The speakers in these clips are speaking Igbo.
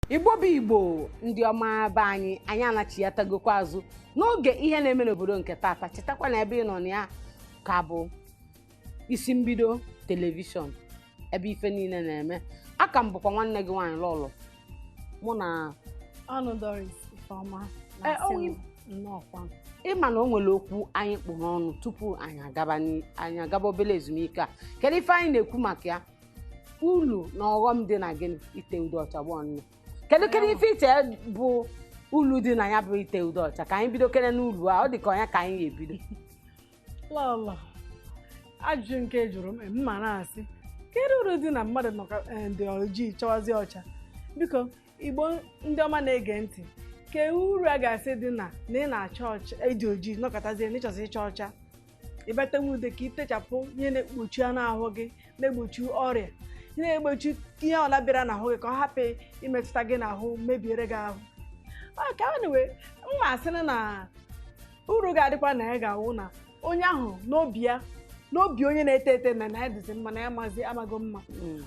Igbo bụ Igbo, ndị ọma be anyị, anyị anachiatagokwa azụ n'oge ihe na-eme n'obodo nke tata. Chetakwa na ebe ị nọ na ya ka bụ Isi Mbido Television, ebe ife niile na-eme. Aka m bụkwa nwanne gị nwaanyị Lọlọ, mụ na ọnụ Doris Ifeọma Ee, na-asị nnọọkwa. Ịma na o nwere okwu anyị kpụrụ ọnụ tupu anyị agaba obere ezumike a. Kedu ife anyị na-ekwu maka ya? Ulu na ọghọm dị na gịnị? Ite ude ọcha gbọọ nne. Kedu ife iche bụ ulu dị na ya bụ ite ude ọcha? Ka anyị bido kene n'ulu a, ọ dị ka ọnya ka anyị ga-ebido. Lọlọ, ajụjụ nke jụrụ m, mma na-asị, kedu uru dị na mmadụ nọ ka dị ojii chọwazi ọcha? Biko, Igbo ndị ọma na-ege ntị, ke uru a ga-asị dị na ị na-acha ọcha, eji ojii nọkọtazie na ịchọzi ịcha ọcha, ịbatawa ude ka itechapụ ihe na-ekpuchi anụ ahụ gị, na-egbochi ọrịa, ihe na-egbochi ihe ọla bịara n'ahụ gị ka ọ hapụ imetụta gị n'ahụ, mebiere gị ahụ. Ọ ka anyway, mma asịrị na uru ga-adịkwa na ya ga-awụ na onye ahụ n'obi ya, n'obi onye na-ete ete na ya dịzi mma, na ya mazi amago mma,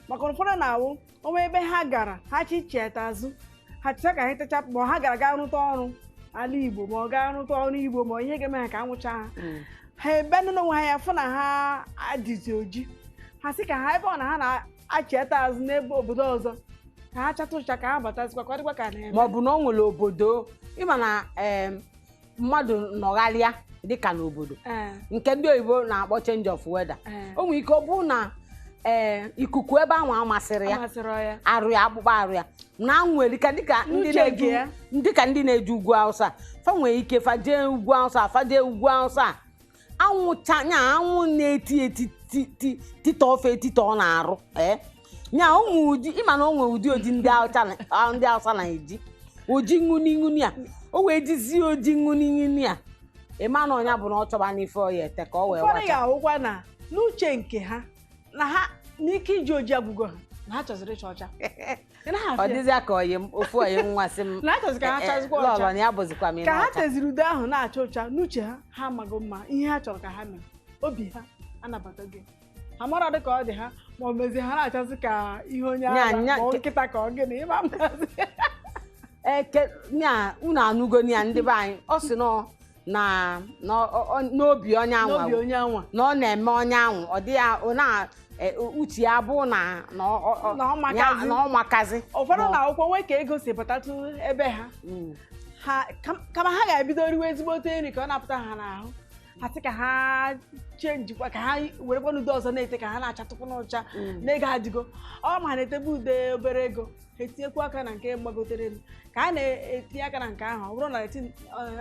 maka na ụfọdụ na-awụ onwe ebe ha gara, ha chi cheta azụ, ha cheta ka ha techapụ, ma ha gara gaa rụta ọrụ ala Igbo, ma ọ gaa rụta ọrụ Igbo, ma ihe ga-eme ha ka anwụcha ha, ha ebe nụ n'onwe ha ya fụ na ha adịzi oji, ha sị ka ha ebe ọ na ha na-achịeta azụ n'ebe obodo ọzọ ka ha chata ụcha, ka ha batazikwa, ka ọ dịkwa ka a na-eme. Ma ọ bụ na o nwere obodo ịma na mmadụ nọgharịa dịka n'obodo nke ndị oyibo na-akpọ change of weather, o nwere ike ọ bụrụ na ikuku ebe ahụ amasịrị ya, amasịrị ya, arụ ya, akpụkpọ arụ ya na nwere ike dịka ndị n'uche na-eje gị ya. Dịka ndị na-eje ugwu Awụsa, fa nwere ike fa jee ugwu Awụsa, fa jee ugwu Awụsa, anwụcha nya, anwụ na-eti eti ti tita ofe etita ọ na-arụ nya onwe ụdị ịma na onwe ụdị oji ndị Awụsa ndị Awụsa na-eji oji ṅụni ṅụni a, o wee jizie oji ṅụni ṅụni a, ịma na ọnya bụ na ọ chọba n'ife ọ ya ete ka ọ wee ụfọdụ wacha. Ga-awụkwa na n'uche nke ha na ha n'ike iji oji agwụgo ha, na ha chọziri ịcha ọcha. Ị naghị ọ afụ ya? Dịzịa ka oyi m ofu oyi nwa sị m na ha chọziri ka ha chazikwa Lọlọ ọcha na ya bụzikwa m ka ha ọcha. Teziri ude ahụ na-acha ụcha n'uche ha, ha amago mma ihe ha chọrọ ka ha mere, obi ha anabata gị, ha mara dị ka ọ dị ha, ma ọ mezie ha na-achasị ka ihe onye ara ma ọ nkịta ka ọ gịnị ịma mmazi. Eke nya unu anụgo ya, ndị be anyị, ọ sị nọ na n'obi onye anwa n'obi onye anwa na ọ na-eme onye anwụ, ọ dị ya, ọ na uche ya bụ na na ọ makazi. Na ọ makazi. Ụfọdụ na na-akwụkwọ nwee ka ego si batatụ ebe ha ha kama ha ga-ebido riwe ezigbote nri ka ọ na-apụta ha n'ahụ, ha sị ka ha chenjikwa, ka ha werekwa n'ude ọzọ na-ete ka ha na-achatụkwa n'ụcha na ego adịgo ọ, ma ha na-etebe ude obere ego, ha etinyekwa aka na nke gbagotere elu ka ha na-etinye aka na nke ahụ. Ọ bụrụ na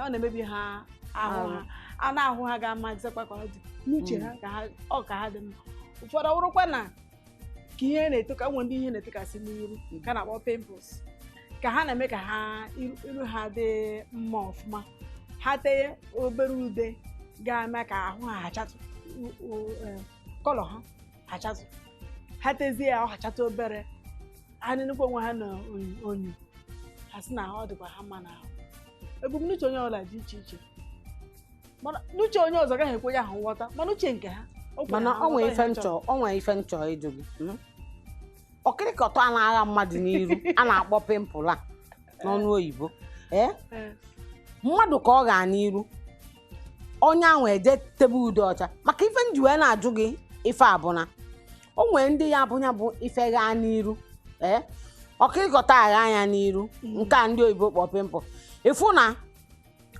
ọ na-emebi ha ahụ, ha a na-ahụ ha ga-amazikwa ka ọ dị n'uche ha ka ha ọ ka ha dị mma. Ụfọdụ ọ bụrụkwa na ka ihe na-eto, ka nwere ndị ihe na-etokasị n'iru ka a na-akpọ pimples, ka ha na-eme ka ha iru ha dị mma ọfụma, ha tee obere ude ga-eme ka ahụ ha achatụ, colour ha achatụ, ha tezie ya, ọ hachatụ obere, ha nenekwa onwe ha na onyo, ha sị na ọ dịkwa ha mma n'ahụ. Ebumnuche onye ọbụla dị iche iche, mana n'uche onye ọzọ gaghị ekwe ya ahụ nghọta, mana uche nke ha o kwere mana ha ọ nwee nghọta ife ihe ha nchọ chọrọ. Ọ nwee ife nchọ ịjụ gị, Ọkịrịkọtọ a na-agha mmadụ n'iru a na-akpọ pimple a n'ọnụ oyibo, ee? Ee. Mmadụ ka ọ gaa n'iru, onye ahụ eje tebe ude ọcha, maka ife nji wee na-ajụ gị ife a bụ na o nwee ndị ya bụ ya bụ ife gaa n'iru, ee, ọkịrịkọta agha anya n'iru nke a ndị oyibo kpọ pimple, ịfụ na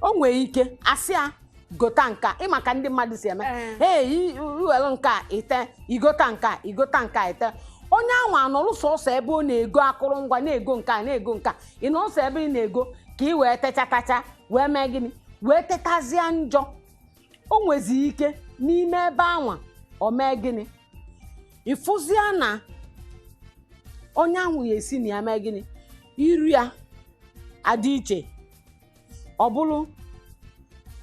o nwee ike asị ya gota nka, ịma ka ndị mmadụ si eme. Ee. Ee, iwelu nke a ite, igota nke a, igota nke a ite, onye ahụ anọrụ sọsọ ebe ọ na-ego akụrụngwa, na-ego nke a, na-ego nke a, ị nọ sọ ebe ị na-ego ka ị wee techatacha wee mee gịnị, wee tetazie njọ. O nwezi ike n'ime ebe anwa o mee gịnị, ịfụzia na onye ahụ ya esi na ya mee gịnị, iru ya adị iche. Ọ bụrụ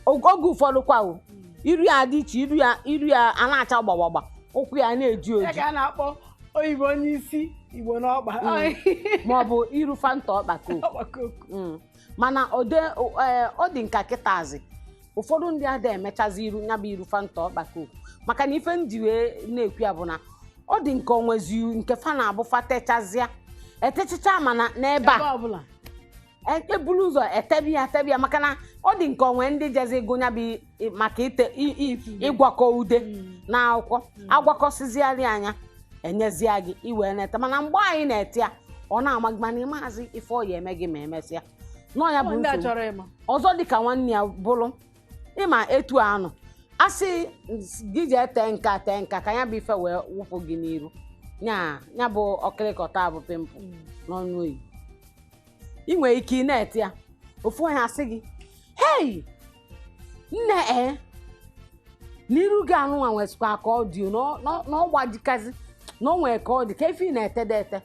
oge ụfọdụ kwa o iru ya adị iche, iru ya a na-acha gbagbagbà, ụkwụ ya na-eji ya oji. Ka a na-akpọ oyibo n'isi, Igbo n'ọkpa. Ma ọ bụ iru Fanta ọkpa Coke. Ọkpa Coke. Mana ọ dị nka kịtazi, ụfọdụ ndị ada emechazi iru ya bụ iru Fanta ọkpa Coke, maka na ife m ji wee na-ekwu ya bụ na ọ dị nke onwezi nke fa na-abụ fa techazịa. Etechicha mana n'ebe Ebe a ọbụla. Ebulu ụzọ etebi ya, tebi ya, maka na ọ dị nke onwe ndị jezi gụnya bụ maka ite ịgwakọ ude na akwụkwọ agwakọsịziarị anya enyezie gị iwee na-ete. Mana mgbe anyị na-ete ya, ọ na-ama gị, mana ịmaazị ife ọ ya eme gị ma emesịa nọọ ya bụ Ụmụ ndị a nsogbu. chọrọ ịma. Ọzọ dịka nwanne ya bụrụ ịma etu a nọ asị gị jee tee nka, tee nka ka ya bụ ife wee wụpụ gị n'iru nya ya bụ ọkịrịkọta bụ pimple n'ọnụ oyibo. Ị nwere ike ị na-ete ya, ofu onye asị gị, "Hei nne, e n'iru gị anụnwa nwesịkwa ka ọ dị na ọ gbajikazi na o nwere ka ọ dị ka efe ị na-etede ete,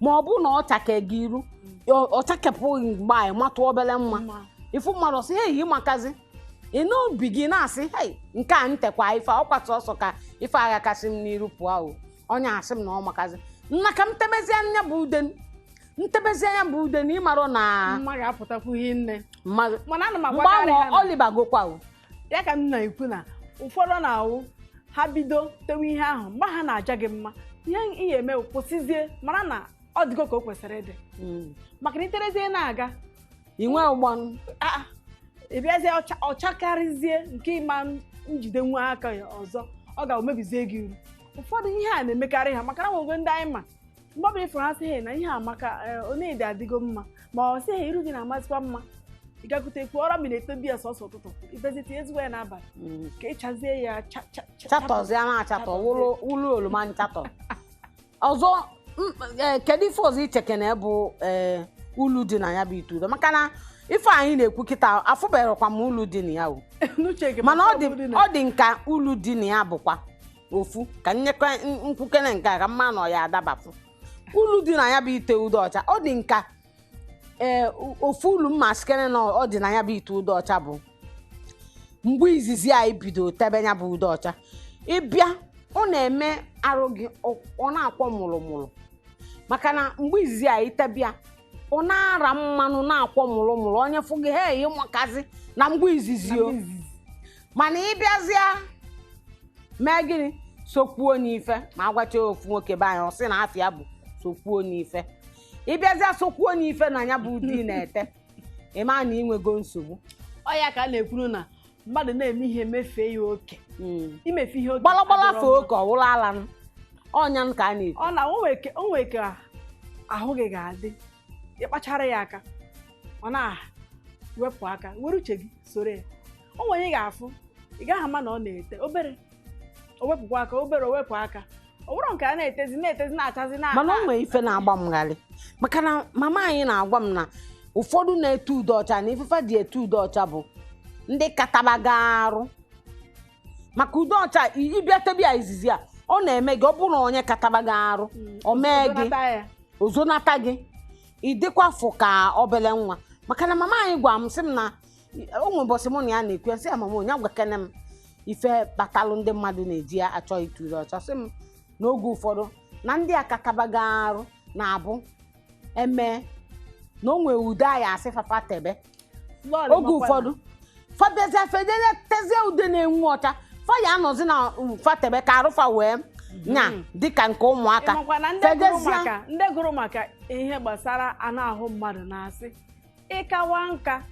ma ọ bụ na ọ chake gị iru, ọ chakepụghị mgbe anyị matụ obere mma." Mma. Ifu mmadụ sị, "Hei, ịmakazi." Ị n'obi gị na-asị, "Hei, nke a ntekwa ife a, ọ kwatụ ọsọ ka ife agha kasị m n'iru pụọ o, onye asị m na ọ makazi nna ka m tebezie anya bụ ude, ntebezie anya bụ ude," na ịmarụ na Mma ga-apụtakwu ihe nne. Mmadụ Mana ana m mgbe agwakarị ahụ ha na- ọ libagokwa o. Ya ka m na-ekwu na ụfọdụ na-awụ ha bido tewe ihe ahụ, mgbe ha na-aja gị mma, ihe ị ga-eme bụ kwụsịzie, mara na ọ dịgo ka o kwesịrị ịdị, maka na iterezie na-aga Ị nwee ụgbọ. Aa, ị bịazie ọchakarịzie nke ịma njide nwa aka ya ọzọ, ọ ga-emebizie gị uru. Ụfọdụ ihe a na-emekarị ha, maka na nwego ndị anyị ma mgbe ọbụla ịfụrụ ha sị ha na ihe amaka, onye adịgo mma, ma ọ sị ha iru gị na-amasịkwa mma, ị gakwute kwuo ọrọ mmiri etobi ya sọsọ ụtụtụ, ibezi tinye ezigbo ya n'abalị ka ịchazie ya Chatọzie na achatọ wụlụ wụlụ oroma nchatọ ọzọ. Kedu ife ọzọ icheke na bụ ulu dị na ya bụ ite udo? Maka na ife anyị na-ekwu kịta, afụbeghịkwa m ulu dị na ya o. N'uche gị, mana ọ dị maka ọ bụ ọ dị nka ulu dị na ya bụkwa ofu ka nyekwa nkwukene nke a ka mma nọ ya adabapụ. Ulu dị na ya bụ ite udo ọcha, ọ dị nka ee ofu ulu mma sikere na ọ dị na ya bụ ite udo ọcha bụ mgbe izizi anyị bido tebe ya bụ ude ọcha, ịbịa ọ na-eme arụ gị ọ na-akwọ mụrụmụrụ, maka na mgbe izizi anyị tebịa, ọ na-ara mmanụ na-akwọ mụrụmụrụ, onye fụ gị, "Hei, ịmakazi," na mgbe izizi o. Mana ịbịazịa mee gịnị, sokwuo onye ife ma agwacha ofu nwoke be anyị, ọ sị na afịa bụ sokwuo onye ife. Ịbịazịa sokwuo onye ife na ya bụ ụdị ị na-ete, ịma na ịnwego nsogbu. Ọ ya ka a na-ekwuru na mmadụ na-eme ihe mefee ya oke. Imefe ihe oke Gbalagbala adịrọ fee mma. oke ọwụla ala nụ. Ọnya nụ ka a na-ekwu. Ọ na o nwee ka ahụ gị ga-adị, ịkpachara ya aka, ọ na-wepụ aka, were uche gị soro ya. O nwere ị ga-afụ, ị gaghị ama na ọ na-ete obere, o wepụkwa aka obere, o wepụ aka, ọ bụrụ nke a na-etezi na-etezi na-achazi na Mana o nwere ife na-agba m gharị, maka na mama anyị na-agwa m na ụfọdụ na-ete ude ọcha na ifefa ji ete ude ọcha bụ ndị katabaga arụ, maka ude ọcha ịbịa tebe ya izizi a, ọ na-eme gị, ọ bụrụ na onye katabaga arụ, o mee gị ozonata ya. Ozonata gị, ị dịkwa fụ ka obele nwa. Maka na mama anyị gwa m sị m na o nwe ụbọchị mụ na ya na-ekwu, ya sị ya, "Mama, onye agwakene m ife kpatalụ ndị mmadụ na-eji ya achọ ite ude ọcha?" Sị m n'oge ụfọdụ na ndị akatabaga arụ na-abụ eme na o nwere ude anyị asị fafa tebe. Lọọlị Oge makwa na- ụfọdụ fabiazia federe tezie ude na-enwu ọcha, fa ya anọzi na fatebe ka arụfa wee nya dịka nke ụmụaka. Ị makwa na ndị gụrụ Fedezie. maka ndị gụrụ maka ihe gbasara anụ ahụ mmadụ na-asị ịkawa nka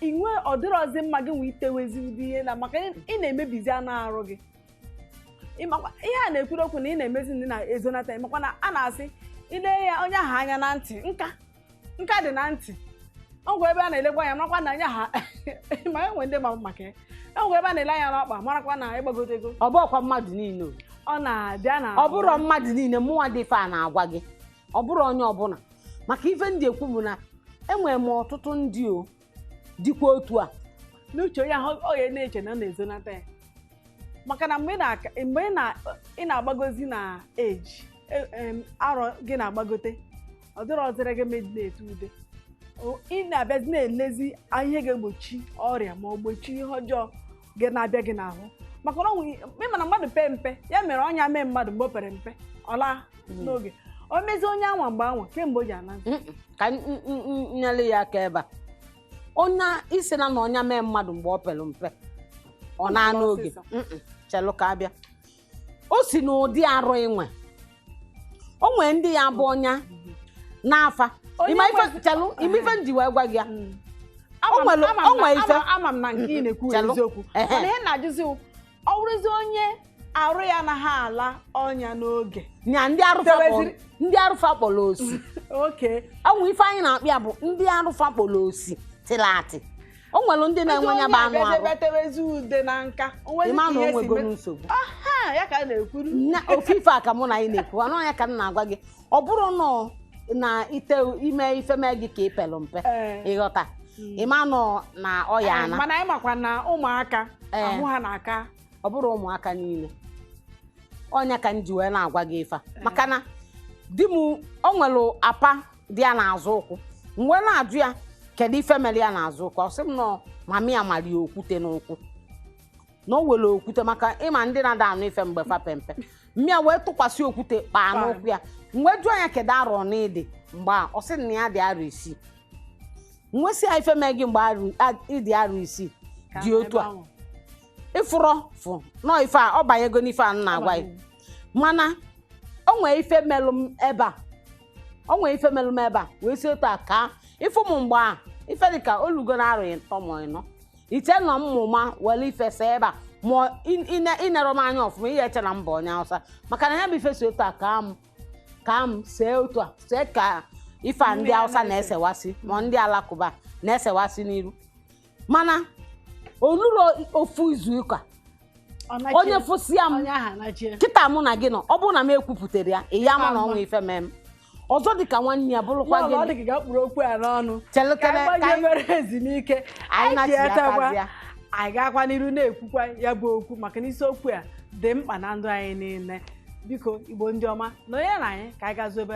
inwe ọdịrọzi mma gị nwee itewezi ụdị ihe na maka ị na-emebizi anụ arụ gị. Ịmakwa ihe a na-ekwuru okwu na ị na-emezi ndị na-ezonata. Ịmakwa na a na-asị ile ya onye ahụ anya na ntị, nka nka dị na ntị ọgwụ ebe a na-elekwa anya, marakwa na anya ha ma enwe ndị ma maka ya, enwe ebe a na-ele anya n'ọkpa, marakwa na ịgbagotego. Ọ bụrọkwa mmadụ niile o. Ọ na-abịa na Ọ bụrụ mmadụ niile mụnwa dị ife a na-agwa gị, ọ bụrụ onye ọbụla, maka ife ndị ekwu bụ na enwere m ọtụtụ ndị o dịkwa otu a. N'uche onye ahụ, ọ ga na-eche na ọ na-ezonata ya, maka na mgbe ị na-agbagozi na eji arọ gị na-agbagote, ọ dịrọ ọzịrị gị ma ị na-ete ude. Ị na-abịazi na-elezi ihe ga-egbochi ọrịa ma ọ gbochi ihe ọjọọ ga na-abịa gị n'ahụ, maka na ịma na mmadụ pee mpe ya mere ọnya mee mmadụ mgbe o pere mpe, ọ laa n'oge, o mezie onye anwa mgbe anwa kemgbe o ji ana. Ka nyere ya aka ebe a, onye isi na na ọnya mee mmadụ mgbe ọ pere mpe, ọ na n'oge. Ọsịsọ. Chelụ ka abịa, o si n'ụdị arụ inwe. O nwere ndị ya bụ ọnya n'afa. Onye Ịma ife chelụ, ime ife m ji wee gwa gị ya. Ama m- O nwere- ama m o na- nwere ife. Ama m na nke ị na-ekwu Chelụ. eziokwu, Ehe. mana ihe na-ajụzi wụ, ọ bụrụzi onye arụ ya anaghị ala ọnya n'oge? Nya ndị arụfa kpọrọ ndị arụfa kpọrọ osi. Oke. Ọnwụ ife anyị na-akpị ya bụ ndị arụfa kpọrọ osi tịrị atị. O nwere ndị na-enwe ya bụ anụ arụ. Ebe tewezi ude na nka, o nwezi Ịma ka na o ihe si nwego nsogbu. Aha, ya ka a na-ekwuru. Na ofu ife a ka mụ na anyị na-ekwu anụ ya ka m na-agwa gị. Ọ bụrụ nọ na ite ime ife mee gị ka ị pelụ mpe, ịghọta, ịma nọ na ọya ana. Mana anyị makwa na ụmụaka ahụ ha na-aka. Ọ bụrụ ụmụaka niile, ọnya ka m ji wee na-agwa gị ife a, maka na di m o nwere apa dị ya n'azụ ụkwụ. M wee na-ajụ ya kedu ife mere ya n'azụ ụkwụ, ọ sị m nọ mami ya mara ya okwute n'ụkwụ, na o were okwute, maka ịma ndị na-ada anụ ife mgbe fa pempe mmịa wee tụkwasị okwute kpaa n'ụkwụ ya. M wee jụọ ya kedu arọ na ịdị mgbe a, ọ sị na ya dị arọ 6. M wee sị ya ife mee gị mgbe ịdị arọ 6 Ka dị otu ebe a ahụ. Ịfụrọ fụ nọọ ife a, ọ banyego n'ife a m na-agwa gị, mana o nwee ife melụ m ebe a, o nwee ife melụ m ebe a wee si otu a ka ịfụ m mgbe a, ife dịka olugo na arụghị ntọ ma ịnọ iche nọ mmụma were ife see ebe a, ma ịnere m anya ọfụma ihe eche na mba onye Hausa, maka na ya bụ ife si otu a ka m ka m see otu a see ka ife a ndị Hausa na-esewasị ma ndị Alakụba na-esewasị n'iru, mana oluro ofu izu ụka onye fụsịa m onye ahụ anachie. Kịta mụ na gị nọ, ọ bụrụ na m ekwupụtara ya, ị ya ma na ọnwa ife mee m ọzọ dịka nwanne ya bụrụkwa Lọlọ, ọ gịnị? dị ka ga kpụrụ okwu a n'ọnụ. Chelụ ka kene, anyị ka gbanye mere ezumike. Anyị anyị na-achị chetakwa, akazịa. Anyị ga-akwa n'iru na-ekwukwa ya bụ okwu, maka na isiokwu a dị mkpa na ndụ anyị niile. Biko, Igbo ndị ọma, nọnyere anyị ka anyị gazuo obere.